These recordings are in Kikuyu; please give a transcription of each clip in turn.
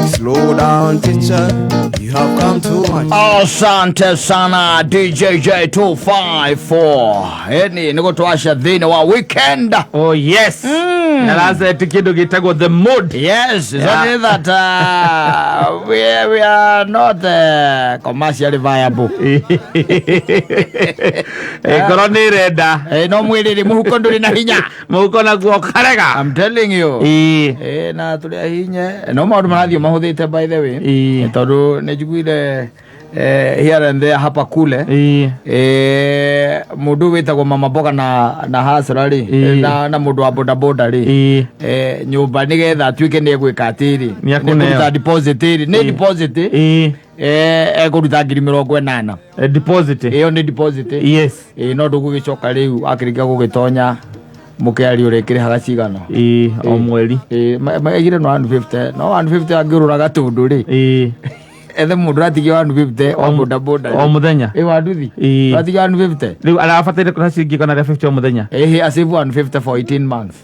Slow down, teacher, you have come too much. Asante sana DJJ254. Eni nä gå twasha thä wa weekend. Oh yes. Naraceti kindu gitagwo The Mood. Yes, it's Yeah. only that we are not commercially viable. Ngoro nä ĩrenda. No mwä rä må huko ndå rä na hinya. Mũhuko naguo ũkarega. I'm telling you. Ĩĩ. Na tå rä a hinye no maå ndå marathiä mahå thä te by the way. Ĩĩ. Tondå nä njiguire here and there, hapa kule. Ĩĩ. Mundu witagwo mama mboga na hasra ri Ĩĩ. na mundu wa boda boda ri Ĩĩ. Nyumba nigetha atuike ni egwika atiri. Nĩ ekũneo. Kũruta deposit ri ni deposit. Ĩĩ. Ekũruta 80,000. Deposit. Iyo ni deposit. Yes. No ndũgũgĩcoka rĩu akĩrĩkia gũgĩtonya mũkĩario rĩkĩrĩhaga cigana? Ĩĩ, o mweri. Maigire no 150, no 150 angĩũrũra gatũndũ rĩ, Ĩĩ. ethe mũndũ ũratigia 150 wa boda boda. O mũthenya. Ĩ wa nduthi. Ĩĩ. Ũratigia 150. Rĩu arabataire kũrĩha ciringi 150 o mũthenya. Ĩhĩ, asave 150 for 18 months.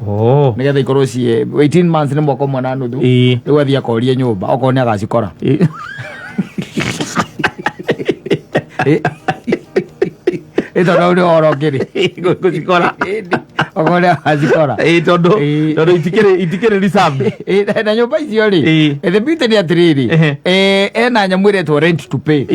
Oh. Nĩgetha ikorwo ciĩ 18 months, nĩ mwaka ũmwe na nuthu. Ĩĩ. Rĩu athiĩ akorie nyũmba okorwo nĩ agacikora. Ĩĩ. Ĩ tondũ nĩ ũhoro ũngĩ-rĩ. Gũcikora. Okorwo nĩ agacikora. Ĩĩ, tondũ Ĩĩ. tondũ itikĩrĩ reserved. Ĩ, na nyũmba icio rĩ, Ĩĩ. the beauty nĩ atĩrĩrĩ, Ehe. ena nyamũ ĩretwo rent to pay,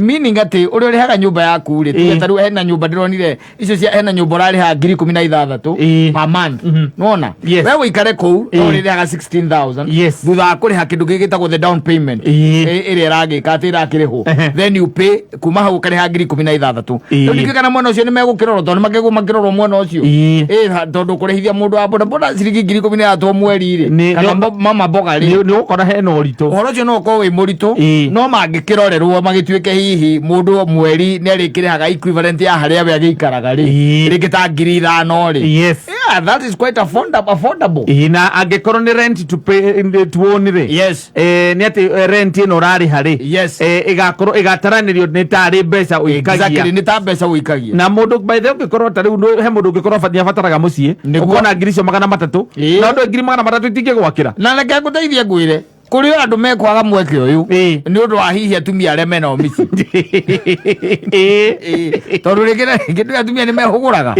meaning atĩ ũrĩa ũrĩhaga nyũmba yaku rĩ, tuge Ĩĩ. ta rĩu hena nyũmba ndĩronire icio cia, hena nyũmba ũrarĩha 16,000 Ĩĩ. per month. Nĩwona? Yes. We ũikare kũu no Ĩĩ. ũrĩrĩhaga 16,000 thutha wa kũrĩha kĩndũ gĩkĩ gĩtagwo the down payment. Ĩĩ. Ĩrĩa ĩragĩka atĩ ĩrakĩrĩhwo. Ehe. Then you pay kuma hau ũkarĩha 16,000. Ĩĩ. Rĩu ndikĩũĩ kana mwena ũcio nĩ megũkĩrorwo, tondũ nĩ makĩrorwo mwena ũcio. Ĩĩ. Tondũ kũrĩhithia mũndũ wa boda boda ciringi 16,000 mweri rĩ, kana mama mboga rĩ, Nĩ ũgũkora hena ũritũ. Ũhoro ũcio no ũkorwo wĩ mũritũ. Ĩĩ. No mangĩkĩrorerwo magĩtuĩke hihi mũndũ mweri nĩ arĩkĩrĩhaga equivalent ya harĩa we agĩikaraga rĩ, rĩngĩ ta 5,000 rĩ. Yeah, that is quite affordable. Ĩĩ, na angĩkorwo nĩ rent to pay to own rĩ, nĩ atĩ rent ĩno ũrarĩha rĩ, ĩgakorwo ĩgataranĩrio nĩ tarĩ mbeca ũikagia. Exactly, nĩ ta mbeca ũikagia. Na mũndũ, by the way, ũngĩkorwo ta rĩu he mũndũ ũngĩkorwo nĩ abataraga mũciĩ, ũkona 300,000. Na ũndũ 300,000 itingĩgwakĩra. Na reke ngũteithie, ngwĩre kũrĩ o andũ mekwaga mweke ũyũ nĩ ũndũ wa hihi atumia arĩa mena mĩciĩ. Tondũ rĩngĩ na rĩngĩ ndũ atumia nĩ mehũgũraga.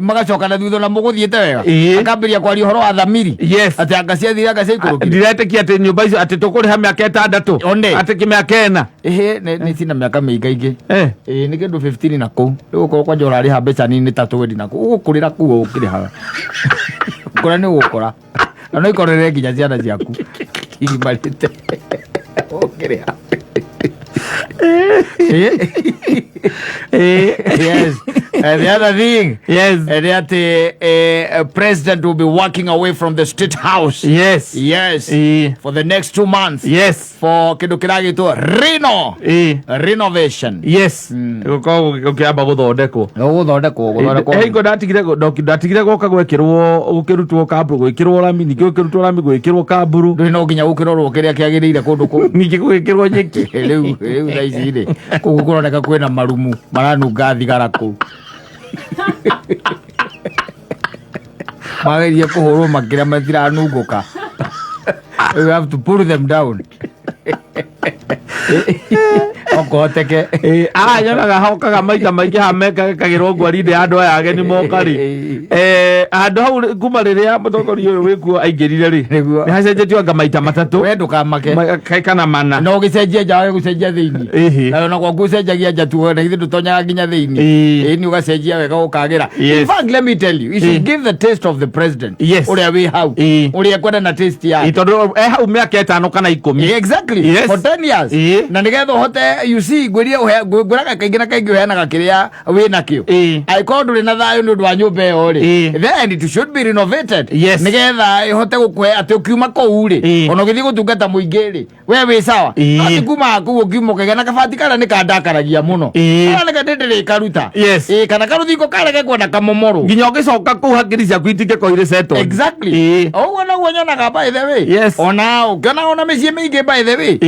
Magacoka na thutha na mũgũthiĩte wega, akambĩrĩria kwaria ũhoro wa thamiri, atĩ anga ciathire, anga ciaikũrũkire. Ndiretĩkia atĩ nyũmba icio atĩ tũkũrĩha mĩaka 6. One. Atĩ kĩmĩaka 4. Ĩhĩ, nĩ cina mĩaka mĩingaingĩ. Ĩĩ, nĩ kĩndũ 15 na kũu rĩu ũkorwo kwanja ũrarĩha mbeca nini ta 20 na kũu ũgũkũrĩra kũu ũkĩrĩhaga kũrĩa nĩ ũgũkora na no ikorere nginya ciana ciaku igimarĩte ũkĩrĩha. Yes. And the other thing nĩ atĩ president will be working away from the State House. Yes. For the next 2 months. For kĩndũ kĩragĩtwo renovation. Yes, gũkorwo gũkĩamba gũthondekwo. Gũthondekwo, gũthondekwo. Hingo ndatigire gwoka gwekĩrwo, gũkĩrutwo kamburu, gwĩkĩrwo rami, ningĩ gũkĩrutwo rami, gwĩkĩrwo kamburu. Ndũrĩ no nginya gũkĩrorwo kĩrĩa kĩagĩrĩire kũndũ kũu. Ningĩ gũgĩkĩrwo nyeki. Rĩu thaa ici rĩ, kũu kũroneka kwĩna marumu maranunga thigara kũu, magerie kũhũrwo makĩria matiranungũka. We have to pull them down okohoteke. Aya nyonaga hokaga maita maingĩ haha mekagĩrwo ngwarinde ya andũ aya ageni moka rĩ. Handũ hau kuma rĩrĩa mũtongoria ũyũ wĩkuo aingĩrire rĩ, nĩ hacenjetio anga maita 3. We ndũkamake. Kana 4. No ũgĩcenjia nja wage gũcenjia thĩinĩ. Nayo na gwaku ũcenjagia nja tu, na ithuĩ ndũtonyaga nginya thĩinĩ. Ĩĩ, nĩ ũgacenjia wega ũkagĩra. In fact, let me tell you, you should give the taste of the president ũrĩa wĩ hau, ũrĩa ekwenda na taste yake. Tondũ e hau mĩaka 5 kana 10. Exactly. For 10 years. Na nĩgetha ũhote, you see, ngwĩrie ngwĩraga kaingĩ na kaingĩ ũheanaga kĩrĩa wĩ nakĩo. Angĩkorwo ndũrĩ na thayũ nĩ ũndũ wa nyũmba ĩyo rĩ, then it should be renovated nĩgetha ĩhote gũkũhe atĩ ũkiuma kũu rĩ, ona ũgĩthiĩ gũtungata mũingĩ rĩ, we wĩ sawa. No ti kuma kũu ũkiuma ũkagĩa na kabati karĩa nĩ kandakaragia mũno, karĩa nĩka ndĩrĩkaruta. Ĩĩ, kana karũthingo karĩa gekwenda kamomorwo. Nginya ũgĩcoka kũu hakiri ciaku itingĩkorwo irĩ settled. Ũguo noguo nyonaga, by the way. Ona ũkĩona ona mĩciĩ mĩingĩ, by the way,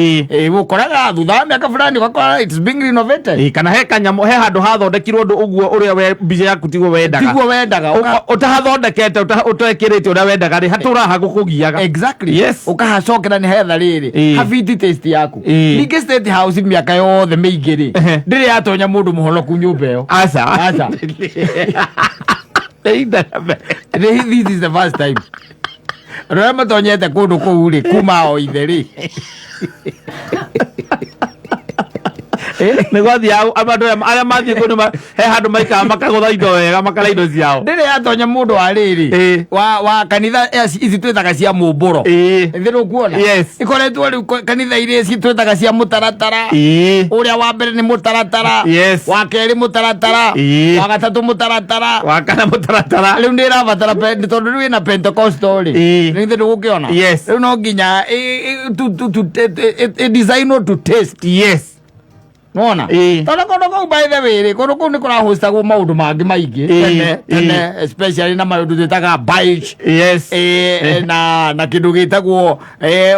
ũkoraga thutha wa mĩaka fulani ũgakora it's being renovated. Ĩĩ, kana he kanyamũ, he handũ hathondekirwo ũndũ ũguo ũrĩa we mbica yaku tiguo wendaga. Tiguo wendaga. Ũtahathondekete, ũtekĩrĩte ũrĩa wendaga rĩ, hatũraga hagũkũgiaga. Exactly. Yes. Ũkahacokera nĩ hetha rĩrĩ hafiti taste yaku. Ningĩ State House mĩaka yothe mĩingĩ rĩ, ndĩrĩ yatonya mũndũ mũhonoku nyũmba ĩyo. Aca. Aca. Nĩ ihinda rĩa mbere. This is the first time andũ arĩa matonyete kũndũ kũu rĩ, kuma o ithe rĩ. Nĩ gwathiaga andũ arĩa mathiĩ kũndũ he handũ maikara makagũtha indo wega, makarĩa indo ciao. Ndĩrĩ yatonya mũndũ wa rĩrĩ wa kanitha ici twĩtaga cia mũmbũro. Thĩ nĩũkuona? Yes. Ikoretwo rĩu kanitha iria ici twĩtaga cia mũtaratara. Ũrĩa wa mbere nĩ mũtaratara. Wa kerĩ mũtaratara. Wa gatatũ mũtaratara. Wa kana mũtaratara. Rĩu nĩ ĩrabatara tondũ rĩu ĩna Pentecostal rĩ. Nĩ ithe ndũgũkĩona? Yes. Rĩu no nginya designwo to taste. Nona tondũ kũndũ kũu, by the way rĩ, kũndũ kũu nĩ kũrahostagwo maũndũ mangĩ maingĩ tene tene, especially na maũndũ twĩtaga bike na kĩndũ gĩtagwo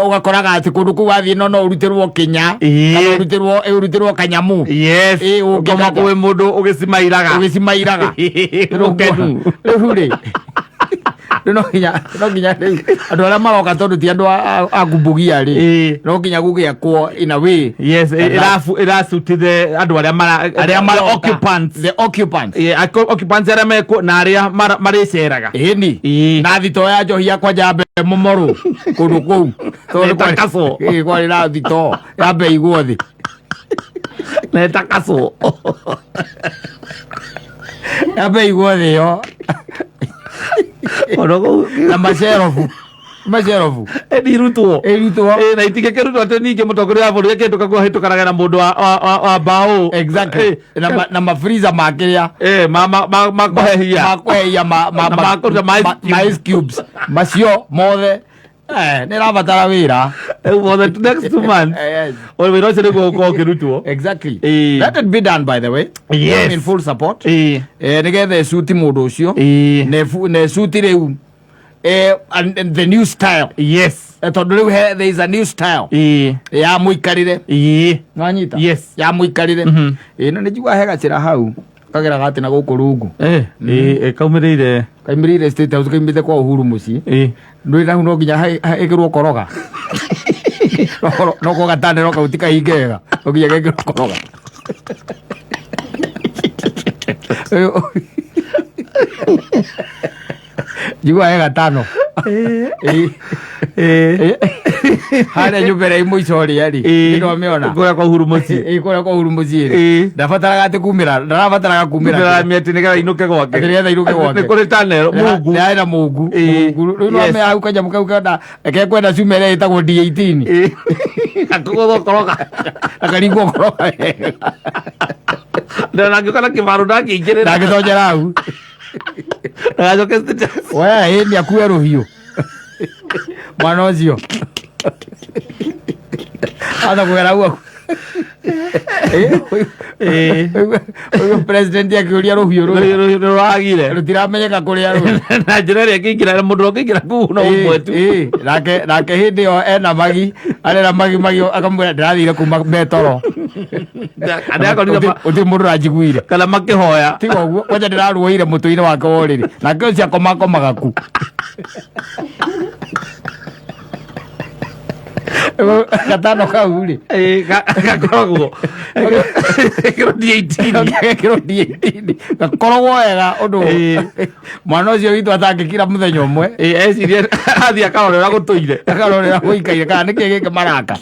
ũgakoraga atĩ kũndũ kũu wathiĩ no ũrutĩrwo kĩnya kana ũrutĩrwo kanyamu. Ũkoma ũngĩkata. Kwĩ mũndũ ũgĩcimairaga. Ũgĩcimairaga. Ũkenu. Rĩu rĩ, rĩu no nginya rĩu andũ arĩa maroka, tondũ ti andũ a kumbugia rĩ, no nginya gũgĩakwo in a way Yes, ĩracutithe andũ arĩa mara arĩa maroka. Occupants. The occupants. Occupants arĩa mekuo na arĩa marĩceraga. Ĩni na thitoo ya njohi yakwa njambe momorwo kũndũ kũu tondũ Nĩ ta kacũ. Kwarĩ na thitoo yambe igwo thĩ. Na ĩtakacwo. Yambe igwo thĩ yo. Kũndũ kũu Na macerobu ĩndirutwo. Ĩrutwo. Na itingĩkĩrutwo atĩ ningĩ mũtongoria wa bũrũri akĩhĩtũka kuo ahĩtũkanaga na mũndũ wa mbaũ. Exactly. Na mafriza makĩrĩa Ma kũhehia. Makũhehia Na ma kũruta ma ice ma ice cubes macio mothe, nĩ ĩrabatara wĩra. Rĩu for the next 2 months wĩra ũcio nĩguo ũkorwo ũkĩrutwo. Exactly. Let it be done, by the way. I'm in full support. Nĩgetha ĩcuti mũndũ ũcio na ĩcuti rĩu and the new style. Tondũ rĩu there is a new style ya mũikarĩre. Nwanyita? Yes. Ya mũikarĩre. Na nĩ njiguaga he gacĩra hau kageraga atĩ na gũkũ rungu. Kaumĩrĩire. Kaimĩrĩire State House, kaimĩte kwa Uhuru mũciĩ. Ndũrĩ na hau no nginya hekĩrwo koroga, no ko gatanero kau ti kahinge wega, no nginya gekĩrwo koroga. Njiguaga he gatano. Harĩa nyũmba ĩrĩa ĩ mũico ũrĩa rĩ, nĩndwamĩona? Kũrĩa kwa Uhuru mũciĩ. Ĩ, kũrĩa kwa Uhuru mũciĩ rĩ, ndabataraga atĩ kumĩra, ndarabataraga kumĩra. Kumĩra mĩatĩ nĩgetha inũke gwake. Atĩ nĩgetha inũke gwake. Nĩ kũrĩ tunnel mungu. Nĩ arĩ na mungu. Mungu rĩu no hau kanyamũ kau kenda kekwenda cuma ĩrĩa ĩtagwo D18. Akũgũthwo koroga. Akaringwo koroga wega. Na angĩũka na kĩbaro ndangĩingĩrĩra. Ndangĩtonyera hau. Ndagacoke State House. We ĩ nĩ akue rũhiũ mwana ũcio atha kũgera hau ũyũ president akĩũria rũhiũ rũrĩa Rũhiũ nĩ rũragire. Rũtiramenyeka kũrĩa rũrĩ. Na njĩra ĩrĩa ĩngĩingĩra, mũndũ ũngĩingĩra kũu no ũmwe tu. Nake hĩndĩ ĩyo ena magi, arera magi magi, akamwĩra ndĩrathire kuma metoro. Kana akorire Ũtirĩ mũndũ ũranjiguire. Kana makĩhoya. Tiga ũguo kwanja ndĩraruoire mũtwe-inĩ wake wa ũrĩrĩ, nake ũcio akomakomaga ku gatano kau rĩ. Gakoragwo ĩkĩrwo D18. Gekĩrwo D18, gakoragwo wega ũndũ mwana ũcio witũ atangĩkira mũthenya ũmwe. Ecirie athiĩ akarora ũrĩa gũtũire. Akarorera gũikaire kana nĩkĩ gĩkĩ maraka.